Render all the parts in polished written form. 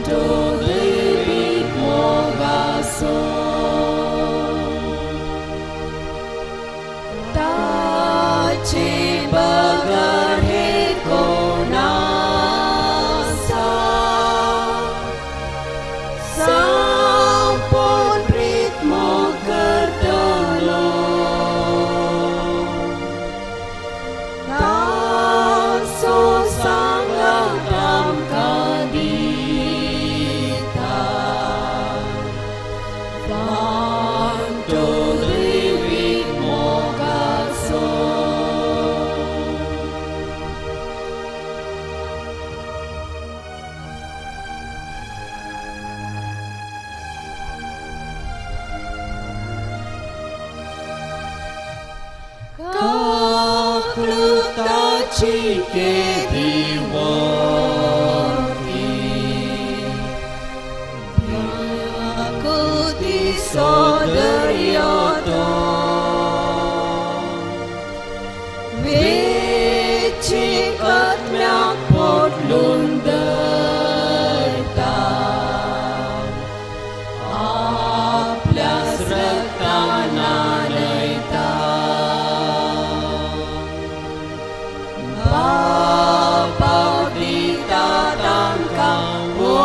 तो दैवीक मोगाचो. ताचे बगर हेर कोण आसा, संपूर्ण प्रीत मोग करतलो. ताचो सांगात आमकां दिता, वांटो दैवीक मोगाचो. काकळूताची केदी व्हडली, व्याकुळतेचो दर्यो तो. वेंचीक आत्म्याक पोटलून धरता, आपल्या रक्तान न्हाणयता. बापा दिता तांकां ओपून,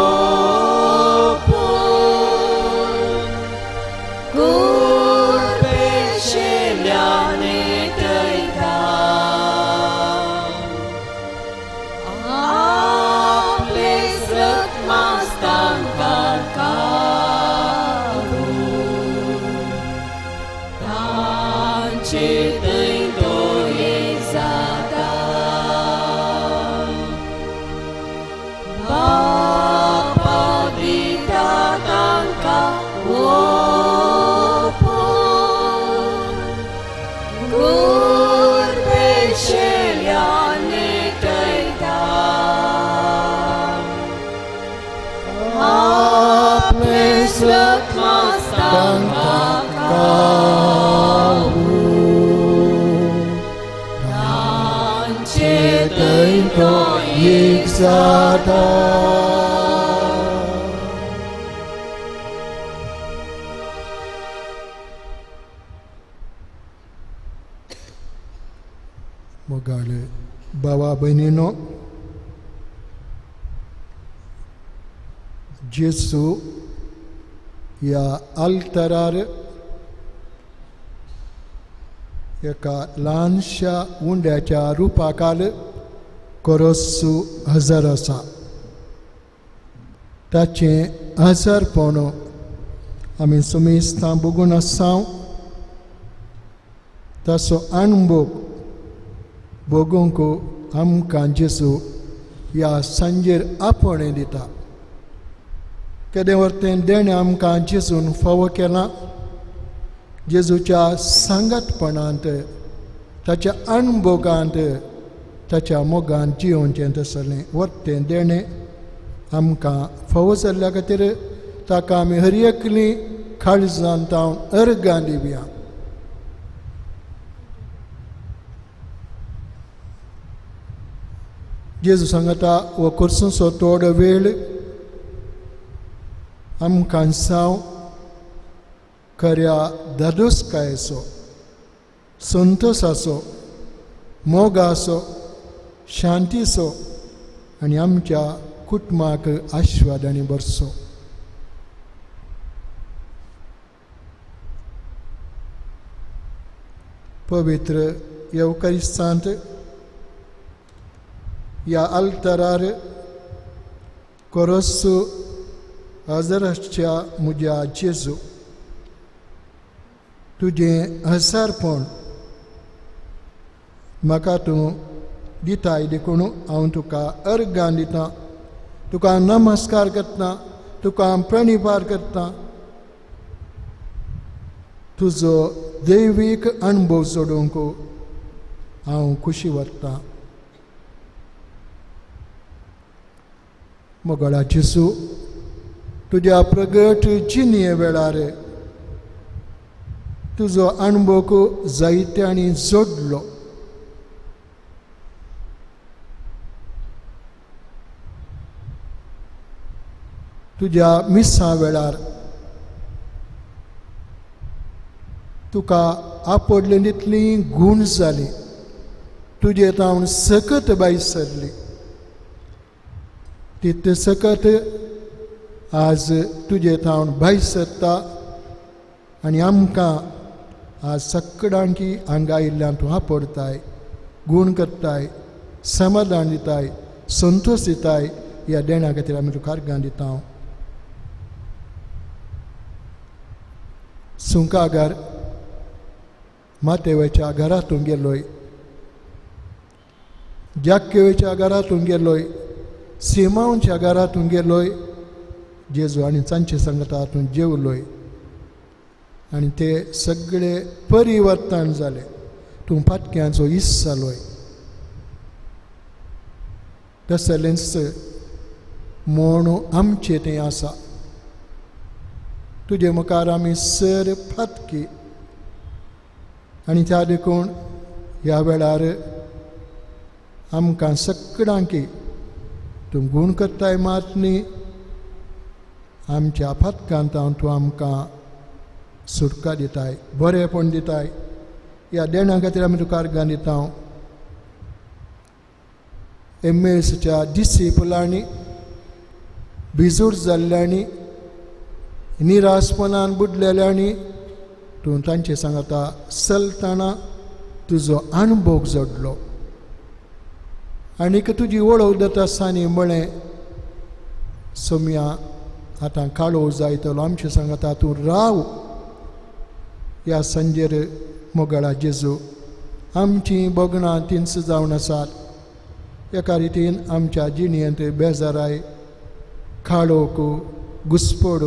कुरपेशेल्या नेटयता. आपलें रक्त मांस तांकां खावून, तांचे थंय तो एक जाता. बापा दिता तांकां ओपून, कुरपेशेल्या नेटयता. आपलें रक्त मांस तांकां खावून, तांचे थंय तो एक जाता. मोगाळे भावा भयणीनो, जेजू ह्या आल्तरार एका ल्हानशा उंड्याच्या रुपाखाल कोरोसू हजर आसा. ताचें हजरपण आमी सुमेस्तां भोगून आसा. ताचो अणभव भोगूंक आमकां जेजू ह्या सांजेर आपोवणें दिता. केदें वर्तें देणें आमकां जेजून फावो केलां. जेजूच्या सांगातपणांत, ताच्या अणभोगांत, ताच्या मोगान जियोवचें तसलें वर्तें देणें आमकां फावो जाल्ल्या खातीर ताका आमी हर एकली काळजांत हांव अर्गां दिवया. जेजू सांगता, हो कोर्सूचो थोडो वेळ आमकां साव खऱ्या धादोसकायेचो, संतोसाचो, मोगाचो, शांतीचो आनी आमच्या कुटुंबाक आशिर्वादांनी भरचो. पवित्र येवकारिस्तांत ह्या आल्तरार कोरोसू हजर आसच्या म्हज्या जेजू, तुजें हजारपण म्हाका तूं दिताय देखून हांव तुका अर्गां दितां, तुका नमस्कार करता, तुका प्रणिपार करता. तुजो दैवीक अणभव सोडूंक हांव खुशी वता. मोगळा जेजू, तुज्या प्रगट जिणये वेळार तुजो अणभव जायत्यांनी जोडलो. तुज्या मिसां वेळार तुका आपडले तितली गूण जाली, तुजे तावन सकत बाय सरली, तितले सकत आज तुजे तावन भायर सरता आनी आमकां आज सगळ्यांकी हांगा आयिल्ल्यान तूं आपडताय, गूण करताय, समाधान दिताय, संतोश दिताय. ह्या देणा खातीर आमी तुका अर्गां दिता. सुंकागार मातेवेच्या घरातून गेलोय, जाक्केवेच्या घरातून गेलोय, सिमांवच्या घरातून गेलोय, जेजू आनी तांचे सांगता तूं जेवलोय आनी ते सगळे परिवर्तन जाले. तूं पातक्यांचो इस जालोय. तसलेंच म्हूण आमचें तें आसा. तुजे मुखार आमी सर फातकी आनी त्या देखून ह्या वेळार आमकां सगळ्यांकी तूं गूण करताय मात न्ही, आमच्या फातकांत तूं आमकां सुटका दिताय, बरेंपण दिताय. ह्या देणा खातीर आमी तुका अर्गां दिता. एमेसच्या डिसिपलांनी भिजूड जाल्ल्यांनी निराशपणान बुडलेल्यांनी तूं तांचे सांगता चलतना तुजो अणभोग जोडलो आनीक तुजी वळख जाता आसतना म्हळें सोम्या आतां काळो जायतलो आमचे सांगता तूं राव. ह्या संजेर मोगाळा जेजू आमची भोगणां तिनस जावन आसात. एका रितीन आमच्या जिणेंत बेजाराय, काळोख, घुस्पड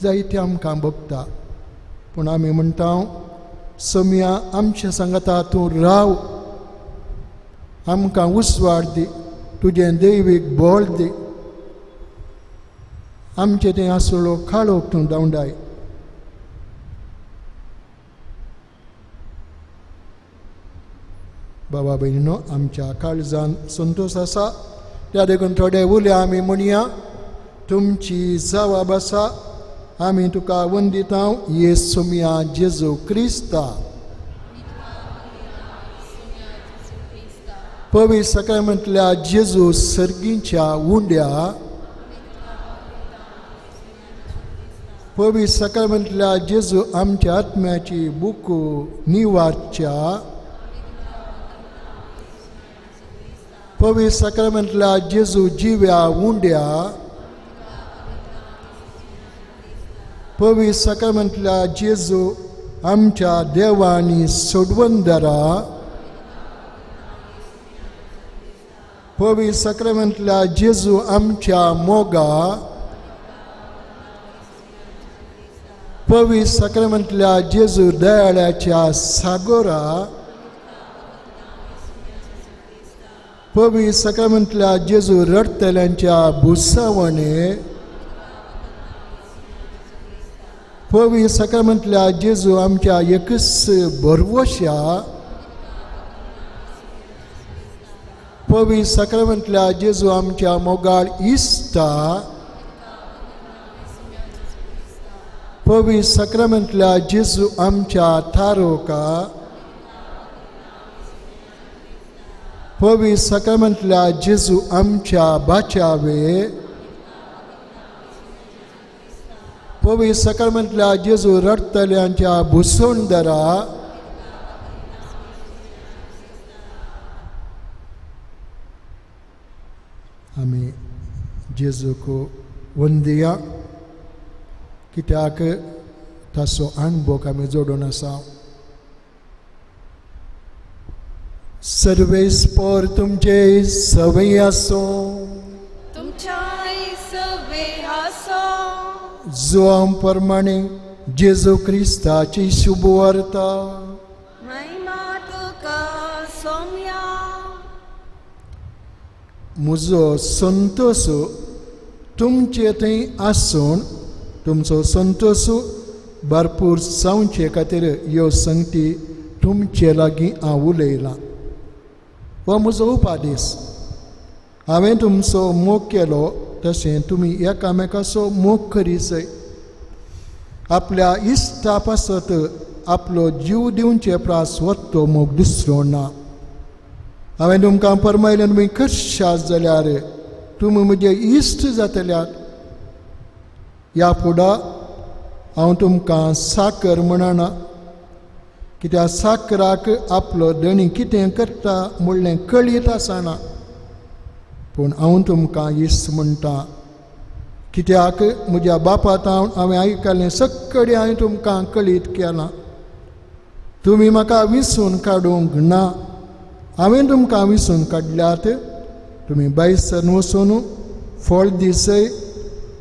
जायते आमकां भोगता, पूण आमी म्हणटा सोम्या आमच्या सांगता तूं राव, आमकां उस्वाड दी, तुजें दैवीक बळ दी, आमचें तें आसलो काळोख तूं धांवडाय. बाबा भयणीनो आमच्या काळजान संतोश आसा, त्या देखून थोडे उलया आमी म्हणया तुमची जवाब आसा. आमी तुका वंदिता येसू सोम्या जेजू क्रिस्ता. पवित्र सकाळी जेजू सर्गीच्या उंड्या, पवित्र सकाळी जेजू आमच्या आत्म्याची बुकू निवारच्या, पवित्र सकाळी जेजू जिव्या उंड्या, पवित्र सकाळी जेजू आमच्या देवानी सोडवंदरा, पवित्र सक्रमेंतल्या जेजू आमच्या मोगा, पवित्र सक्रमेंतल्या जेजू दयाळ्याच्या सागोरा, पवित्र सक्रमेंतल्या जेजू रडटल्यांच्या भुसावणे, पवित्र सक्रमेंतल्या जेजू आमच्या एकच भरवश्या, पवित्र सक्रमेंतल्या जेजू आमच्या मोगाळ इश्टा, पवित्र सक्रमेंतल्या जेजू आमच्या थारोका, पवित्र सक्रमेंतल्या जेजू आमच्या बाचावे, पवित्र सक्रमेंतल्या जेजू रडटल्यांच्या भुसणदरा, आमी जेजूक वंदिया कित्याक ताचो अणभोग आमी जोडून आसा. सर्वेस्पर तुमचे सवय आसूं, तुमच्याय सवे आसूं. जुआं प्रमाणे जेजू क्रिस्ताची शुभवार्ता. महिमा तुका सोम्या. म्हजो संतोष तुमचे थंय आसून तुमचो संतोष भरपूर जावचे खातीर ह्यो संगती तुमचे लागीं हांव उलयलां. हो म्हजो उपादेश. हांवें तुमचो मोग केलो तशें तुमी एकामेकाचो मोग करीजय. आपल्या इश्टा पासत आपलो जीव दिवचे प्रास वत्तो मोग दुसरो ना. हांवें तुमकां परमायलें तुमी करशात जाल्यार तुमी म्हजे इश्ट जातल्यात. ह्या फुडा हांव तुमकां साकर म्हणना, कित्याक साकराक आपलो धणी कितें करता म्हणलें कळीत आसना, पूण हांव तुमकां इश्ट म्हणटा, कित्याक म्हज्या बापात हांवें आयकलें सगळें हांवें तुमकां कळीत केलां. तुमी म्हाका विसून काडूंक ना, हांवें तुमकां विसून काडल्यात. तुमी भायसर वचून फळ दिसय,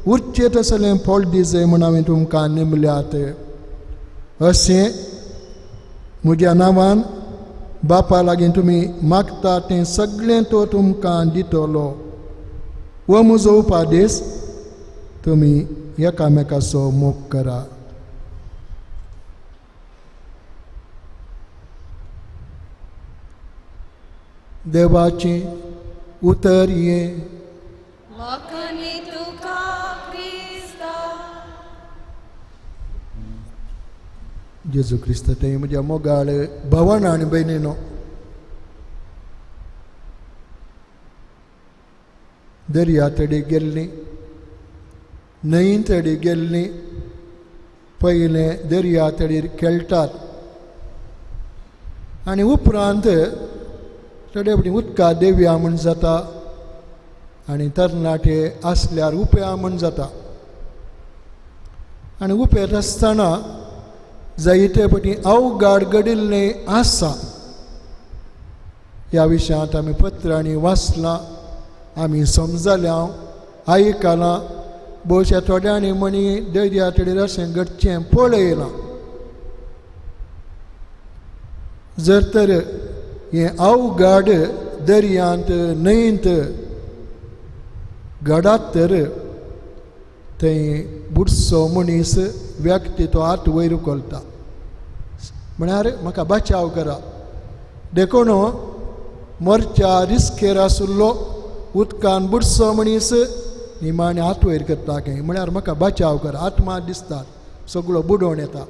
उरचें तसलें फळ दिसय म्हूण हांवें तुमकां नेमल्यात. अशें म्हज्या नांवान बापा लागीं तुमी मागता तें सगळें तो तुमकां दितलो. हो म्हजो उपादेश, तुमी एकामेकाचो मोग करा. देवाचें उतर हें. वाखाणी तुका क्रिस्ता. जेजू क्रिस्त ते म्हज्या मोगाळ भावान आनी भयणीनो, दर्या तडी गेल्ली, न्हंय तडी गेल्ली, पयलें दर्या तडीर खेळटात आनी उपरांत थोडे फावटी उदका देवया म्हूण जाता आनी तरणाटे आसल्यार उप्या म्हूण जाता. आनी उपेत आसतना जायते फावटी अवघड घडिल्लें आसा. ह्या विशयांत आमी पत्रांनी वाचलां, आमी समजल्या, आयकलां. भोवशा थोड्यांनी म्हणी दर्या तडीर अशें घडचें पळयलां. जर तर हें अवघड दर्यांत न्हंयंत घडात तर थंय बुडसो मनीस व्यक्ती तो हात वयर उखलता, म्हळ्यार म्हाका बचाव करा. देखून मरच्या रिस्केर आशिल्लो उदकान बुडसो मनीस निमाणे हात वयर करता खंय, म्हळ्यार म्हाका बचाव करा. आत्मा दिसतात सगळो बुडोवन येता.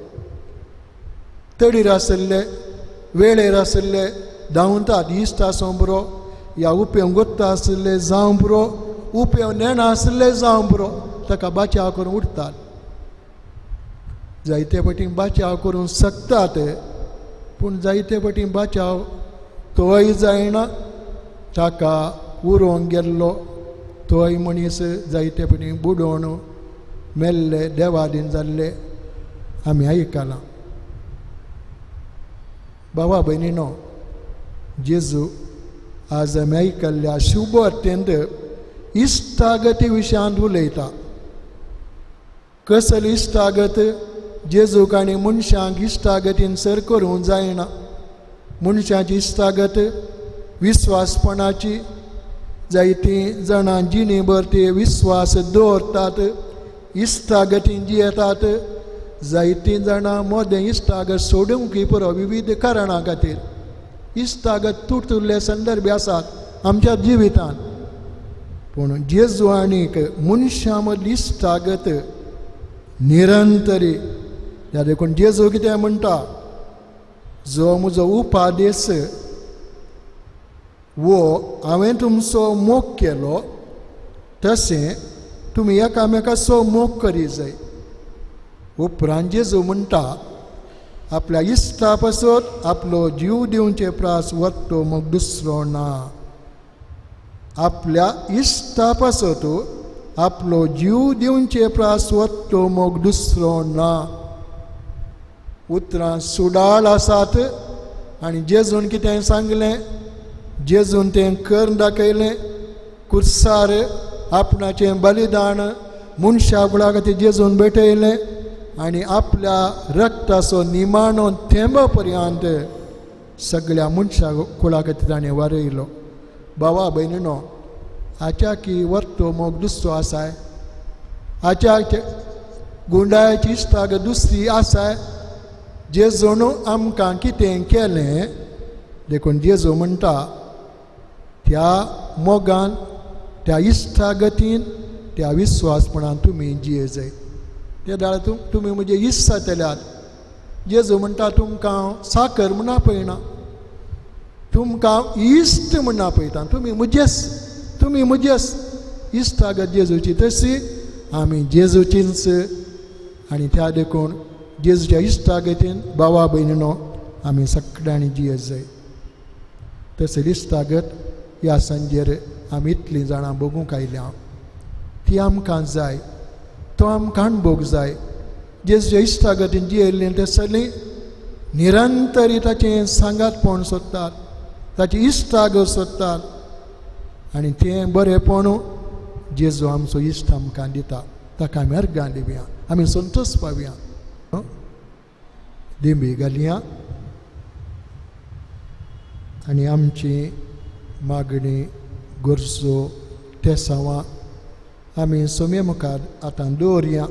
तडीर आशिल्ले वेळेर आशिल्ले धांवतात, इश्ट आसूं पुरो, ह्या उपेव गोत्ता आशिल्ले जावं पुरो, उपेव नेणा आशिल्ले जावं पुरो, ताका बचाव करून उठतात. जायते फावटी बचाव करूंक शकतात, पूण जायते फावटी बचाव तोय जायना. ताका उरोवंक गेल्लो तोय मनीस जायते फावटी बुडोवन मेल्ले, देवादीन जाल्ले आमी आयकलां. बाबा भयणीनो, जेजू आज आमी आयकल्ल्या शुभ अत्यंत इश्टागती विशयांत उलयता. कसली इश्टागत? जेजूक आनी मनशांक इश्टागतीन सर करूंक जायना. मनशाची इश्टागत विस्वासपणाची, जायतीं जाणां जिणेभर ते विस्वास दवरतात, इश्टागतीन जियेतात. जायतीं जाणां मोदें इश्टागत सोडूंक पुरो विविध कारणां खातीर. इश्टागत तुटुल्ले संदर्भ आसात आमच्या जिवितांत, पूण जेजू आनीक मनशां मदली इश्टागत निरंतरी. ह्या देखून जेजू कितें म्हणटा, जो म्हजो उपादेश वो हांवें तुमचो मोग केलो तशें तुमी एकामेकाचो मोग करी जाय. उपरांत जेजू म्हणटा, आपल्या इश्टा पासत आपलो जीव दिवचे प्रास वत्तो मग दुसरो ना. आपल्या इश्टा पासत आपलो जीव दिवचे प्रास वत्तो मग दुसरो ना. उतरां सुडाळ आसात आनी जेजून कितें सांगलें, जेजून तें करून दाखयलें. कुर्सार आपणाचें बलिदान मनशा कुळा खातीर जेजून भेटयलें आनी आपल्या रक्ताचो निमाणो थेंबो पर्यंत सगळ्या मनशा कुळा खातीर ताणें वारयलो. बाबा भयणीनो, हाच्या की वर्तो मोग दुसरो आसाय, हाच्या गुंडायची इश्टागत दुसरी आसाय. जेजून आमकां कितें केलें देखून जेजू म्हणटा, त्या मोगान, त्या इश्टागतीन त्या विस्वासपणान तुमी जिये जाय. त्या दाळ तुमी म्हजे इश्ट जातल्यात. जेजू म्हणटा तुमकां हांव साकर म्हूण आपयना, तुमकां इश्ट म्हूण आपयता. तुमी म्हजेच, तुमी म्हजेच. इश्टागत जेजूची तशी आमी जेजूचीच. आनी त्या देखून जेजूच्या इश्टागतीन भावा भयणीनो आमी सगळ्यांनी जियेत जाय. तशें इश्टागत ह्या सांजेर आमी इतलीं जाणां भोगूंक आयल्या, ती आमकां जाय, तो आमकां अणभोग जाय. जेजूच्या इश्टागतीन जियेल्लीं ते सगळीं निरंतरी ताचें सांगातपण सोदतात, ताची इश्टागत सोदतात. आनी तें बरेंपण जेजू आमचो इश्ट आमकां दिता. ताका आमी अर्गां दिवया, आमी संतोश पावया. दिंबी घालया आनी आमची मागणी गरजो तेसांवां आमी सोमे मुखार आतां दवरया.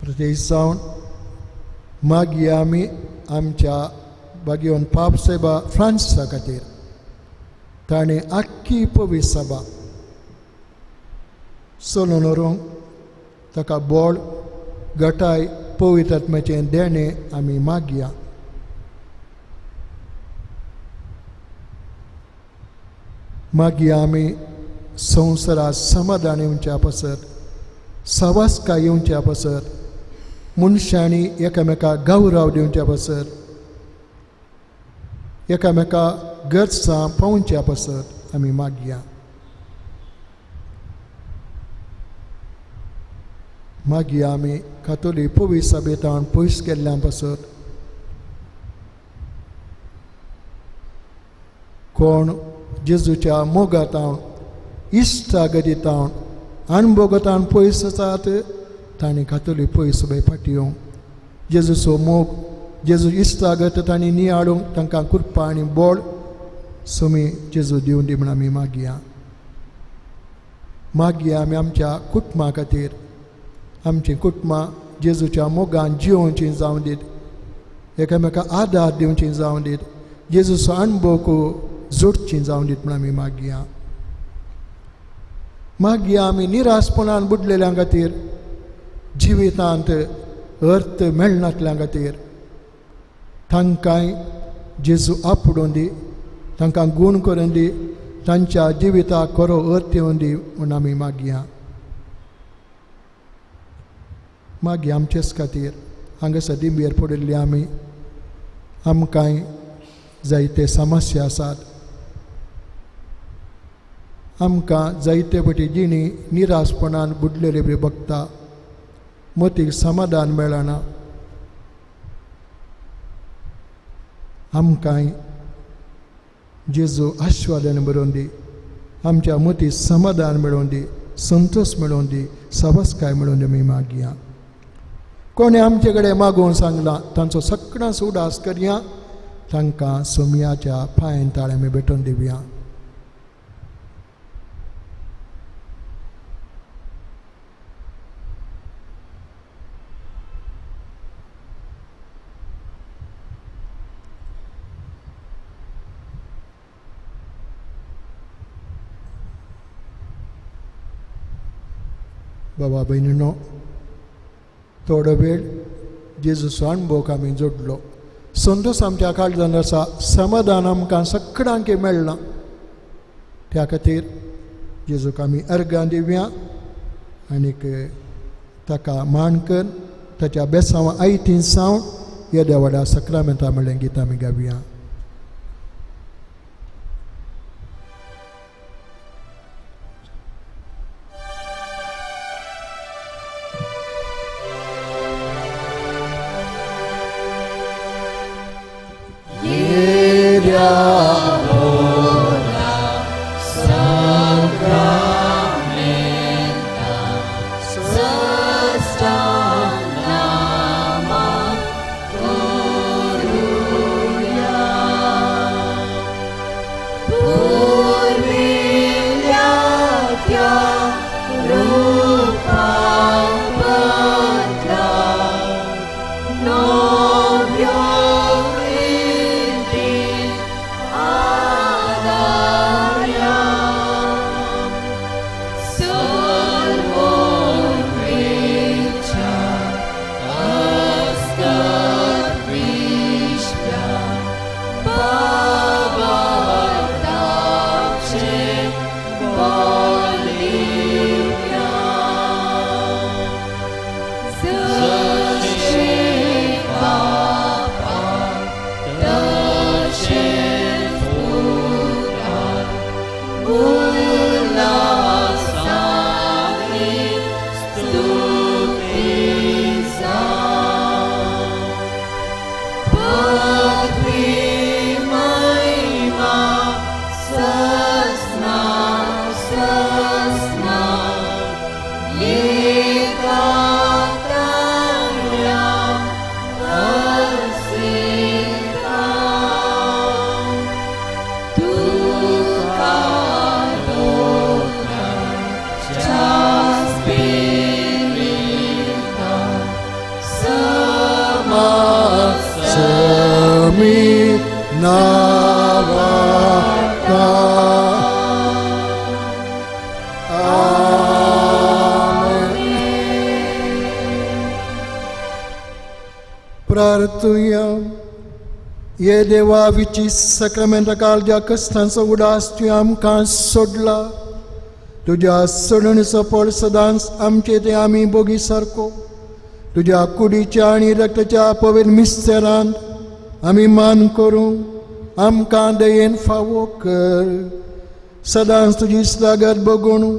प्रत्येक जावन मागीर आमी आमच्या बागेवन पाप सायबा फ्रांसिसा खातीर ताणें आख्खी पवित्र सभा चलून व्हरूंक ताका बळ गटाय पवित्र आत्म्याचें देणें आमी मागया. मागीर आमी संवसारांत समाधान येवच्या पासत, सावासकाय येवच्या पासत, मनशांनी एकामेका गौरव दिवच्या पासत, एकामेका गरजां पावच्या पासत आमी मागया. मागीर आमी कातोली पवित्र सभेंत पयस गेल्ल्या पासत, कोण जेजूच्या मोगातावन इश्टागतीतावन अणभोगतावन पयस आसात तांणी कातोली पयस सभे फाटी येवंक, जेजूचो मोग जेजू इश्टागत तांणी नियाळूंक तांकां कृपा आनी बळ सोमी जेजू दिवन दी म्हूण आमी मागया. मागया आमी आमच्या कुटुंबा खातीर, आमचीं कुटुंबां जेजूच्या मोगान जियोवचीं जावं दीत, एकामेका आदार दिवचीं जावं दीत, जेजूचो अणभव जोडचीं जावं दीत म्हूण आमी मागया. मागया आमी निराशपणान बुडलेल्यां खातीर, जिवितांत अर्थ मेळनातल्या खातीर तांकांय जेजू आपडून दी, तांकां गूण करून दी, तांच्या जिविताक खरो अर्थ येवन दी म्हूण आमी मागया. मागीर आमचेच खातीर हांगासर दिंबेर पडिल्ली आमी, आमकांय जायते समस्या आसात, आमकां जायते पटी जिणी निराशपणान बुडलेले बरी बघता, मतीक समाधान मेळना. आमकांय जेजू आश्वादन बरोवन दी, आमच्या मतीक समाधान मेळोवन दी, संतोश मेळोवन दी, सवसकाय मेळोवन दी आमी मागया. कोणें आमचे कडेन मागोवन सांगलां तांचो सगळ्यांचो उडास करया, तांकां सोमयाच्या पांयान ताळे आमी भेटोवन दिवया. बाबा भयणीनो, थोडो वेळ जेजूचो अणभव आमी जोडलो, संतोश आमच्या काळजान आसा, समाधान आमकां सगळ्यांक मेळ्ळां. त्या खातीर जेजूक आमी अर्गां दिवया आनीक ताका मान कर ताच्या बेसांव आयतीन सावन येद्या व्हडा सक्रामेंता म्हळ्ळें गीत आमी गावया. No. बळ दिवया. जशें बापाक तशेंच पुताक उल्हासांनी स्तुती जावं. पदवी महिमा सस्ना सस्ना एका तनया आसिता. तुका लोकांच्या स्पिरिता समी नावाता. आमेन. प्रार्थुया. ये देवा, विची साक्रामेंता काल ज्या कश्टांचो उडास तुवें आमकां सोडला, तुज्या सोडणीचो फळ सदांच आमचे ते आमी बोगी सारको तुज्या कुडीच्या आनी रक्ताच्या पवित्र मिस्तेरांत आमी मान करूंक आमकां दयेन फावो कर. सदांच तुजी स्वागत बगून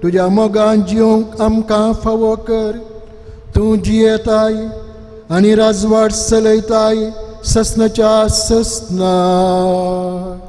तुज्या मोगान जिवंक आमकां फावो कर. तूं जियेताय आनी राजवाट चलयताय ससनाच्या ससना.